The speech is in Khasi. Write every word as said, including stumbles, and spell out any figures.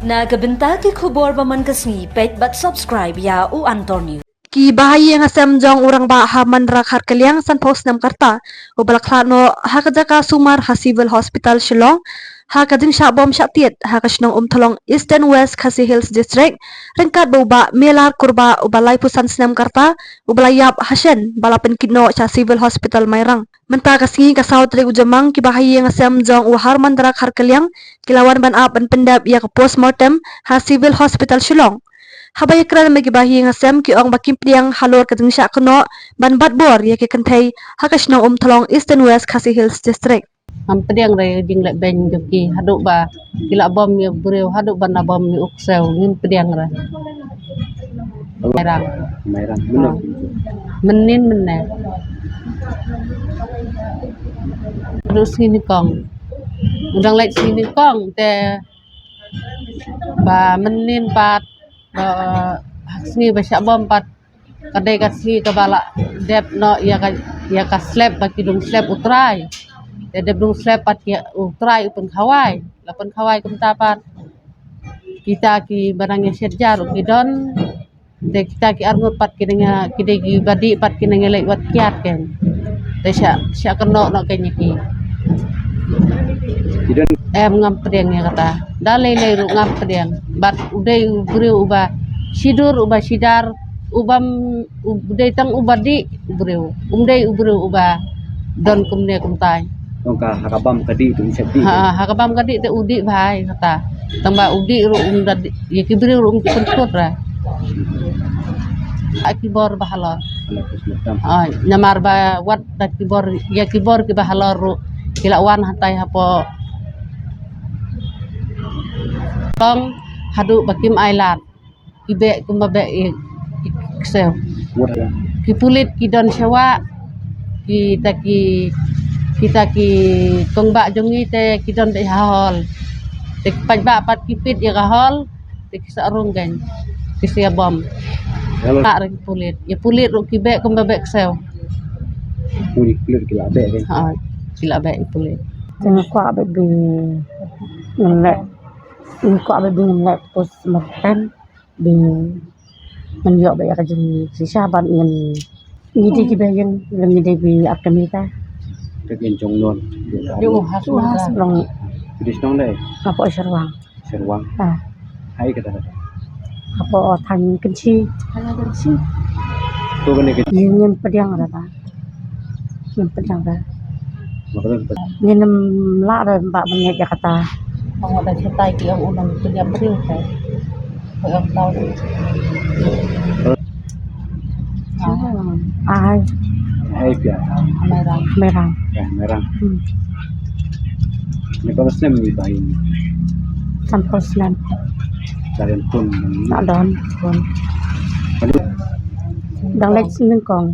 Na ka bynta ki khubor ba man ka sngi, peit bad subscribe ïa U Antor News. Ki bahaïing hasem jong u rangbah ha Mandara Kharkeliang sanphew snem ka rta, uba la khlad noh ha ka jaka sumar ha Civil Hospital Shillong, ha ka jingshah bom shah tied ha ka shnong Umthlong, Eastern West Khasi Hills District, ryngkat bad u Bah Melar Kurbah, uba laiphew san snem ka rta, uba la ïap ha shen ba la pynkit noh sha Civil Hospital Mairang. Mynta ka sngi, ka saw tarik u Jymmang, ki bahaïing hasem jong u ha Mandara Kharkeliang ki la wan ban ap ban pyndep ïa ka postmortem ha Civil Hospital Shillong. Haba ïakren bad ki bahaïing hasem, ki ong ba kim pdiang halor ka jingshah kynnoh ban bat bor ïa ki kynthei ha ka shnong Umthlong, Eastern West Khasi Hills District. Ngam pdiang re jingleh beiñ jong ki haduh ba ki la bom ïa u briew, haduh ban la bom ïa u ksew, ngim pdiang re. Mairang. Mairang. Mynno? Mynnin mynne. Haduh sngi nyngkong. U dang leit sngi nyngkong te ba mynnin pat, ba ha sngi ba shah bom pat, ka dei ka sngi kaba la dep noh ïa ka, ïa ka slep, ba ki dung slep u trai. Te dep dung slep pat ki, u trai u pynkhawai. La pynkhawai kumta pat, kita kiba nang ïa shet ja ruh ki don. Te kita ki arngut pat ki nang ïa, ki dei kiba dih pat ki nang ïa leit wad kiad kein. Te shah, shah kynnoh noh kein ïa ki. Ki don? Em, ngam pdiang ïa kata. Da lei lei ruh ngam pdiang. Bad u dei u briew uba shidur, uba shidar, uba m-, u dei tang uba dih u briew. Um dei u briew uba don kumne kumtai. Tang ka ha ka bam ka dih te u shet dih. Ha, ha ka bam ka dih te u dih bha ïa kata. Tang ba u dih ruh um da dih, ïa ki briew ruh um ki pynkut ra. Ha ki bor ba halor. Ala kus matam. Ah, namar ba wat da ki bor, ïa ki bor kiba halor ruh ki la wan hatai hapoh Shillong haduh ba kim ailad. Ki beh kumba beh ïa ki ksew. Wat ya. Ki pulit ki don sha wah, kita ki, kita ki kong bah jong ngi te ki don beh ha hol. Te ki paidbah pat ki peit ïa ka hol, te ki sa rung kein, ki sa ïa bom. Ya, lah. Lah re ki pulit. Ïa pulit ruh ki beh kumba beh ksew. Pulit, pulit ki la beh kein. Ha, ki la beh ïa pulit. Te nga kwah bad ba ngin leh, nga kwah bad ba ngin leh postmortem. Ba ngin ïoh bad ïa ka jingshisha bad ngin, ngi dei kiba ïeng, ngi dei ba ap kmie ta. Ka ïeng jong non. Ïoh ha shnong. Ki dei shnong dei? Hapoh Sherwang. Sherwang. Ah. Hai kata kata. Hapoh Thaiñ Kynshi. Thaiñ Kynshi. To kane ka. Ïeng ngin pdiang ra ta. Ngim pdiang re. Ngin ym lah re ba ban ngeit ïa kata. Ong da shatai ki ong u nang pynïap briew te. Ko ong tau. Ai. Ai pia. Mairang. Mairang. Ya, Mairang. Hmm. Ni ko snem ni bai. Sanphew snem. Dari pun. Nak don pun. Aduh. Dang leit snem kong.